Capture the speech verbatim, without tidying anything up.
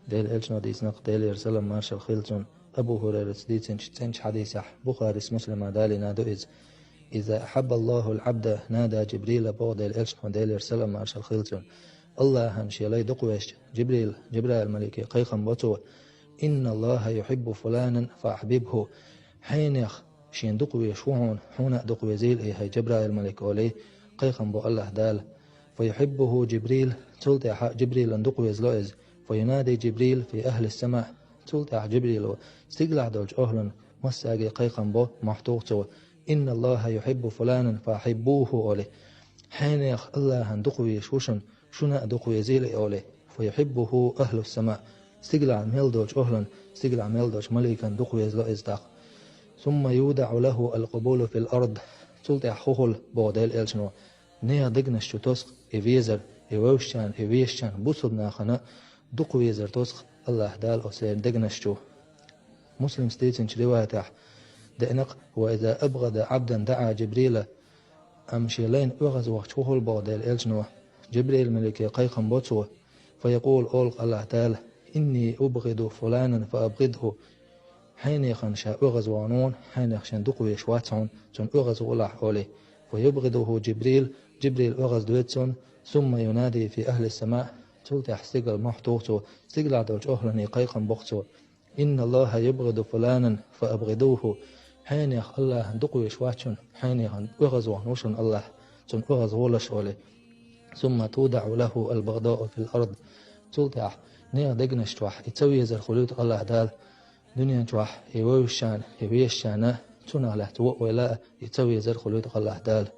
Дела элчано дийцинарг, Делера салам маршал хилла цунна, Абу Хурайрас дийцинчу цӀеначу хьадисехь, Бухарис, Муслима далийна ду иза: «Иза ахьабба Аллахул абда, нада Джибрила», боху Делан элчано, Делера салам маршал хилла цунна. Аллахьан шен лай дукхавезча, Джибрил, Джибраил малике кхайкхам бо цо: «Инна Аллаха юхьиббу фуланан фа ахьбибху». Хьенех шен дукхавезаш ву хьуна, хьуна а дукхавезийла и, хӀай Джабраил малик, олий, кхайкхам бо Аллахь Дала. Фа юхьиббуху Джибрил, цул тӀаьхьа Джибрилан дукхавезало иза. Фа юнади Джибрил фи ахьли сама, цул тӀаьхьа Джибрило стигалахь долчу охӀлан массаьрга кхайкхам бо, мохь туху цо: «Инна Аллаха юхьиббу фуланан фа ахьиббуху», олий. Хьенех Аллахьан дукхавезаш ву шуна, шуна а дукхавезийла и, олий. Фа юхьиббуху ахьлу сама, стигалахь мел долчу охӀлан, стигалахь мел долчу маликан дукхавезало иза тӀаккха. Сумма юдаӀу лаху алкъабулу фил ард, цул тӀаьхьа хӀун хуьлу, боху Делан элчано, нехан дегнаш чу тосу и везар, и вевзачарна, и везачарна, бусалба нахана дукхавезар тосу Аллахь Дала оцеран дегнаш чу. Муслимс дийцинчу риваятехь деана-кх: «Ва иза абгӀада абдан даӀа Джибрила». Амма шен лайна оьгӀаз вахча хӀун хуьлу, боху Делан элчано, Джибрил малике кхайкхам бо цо. Фа якъулу, олу-кх Аллахь Дала: «Инни убгӀиду фуланан фа абгӀидху». Хьенехан ша оьгӀаз вахана ву, хьенех шен дукхавезаш вац хьуна, цунна оьгӀаз валахь, олий. Фа юбгӀидуху Джибрил, Джибрил оьгӀаз доьду цунна. Сумма юнади фи ахьли сама, цул тӀаьхьа стигала мохь туху цо, стигалахь долчу охӀлане кхайкхам бо-кх цо: «Инна Аллаха юбгӀиду фуланан фа абгӀидуху». Хьенех Аллахьан дукхавезаш вац шуна, хьенехан оьгӀаз вахана ву шуна Аллахь, цунна оьгӀаз гӀолаш, олий. Сумма тудаӀу лаху албагӀдаъу фил ард. Цул тӀаьхьа нехан дегнаш чохь и ца везар хуьлуьйту Аллахь Дала, дуьнен чохь и вевзачарна, и везачарна, цунах лаьцна вон а вайла а, и ца везар хуьлуьйту Аллахь Дала.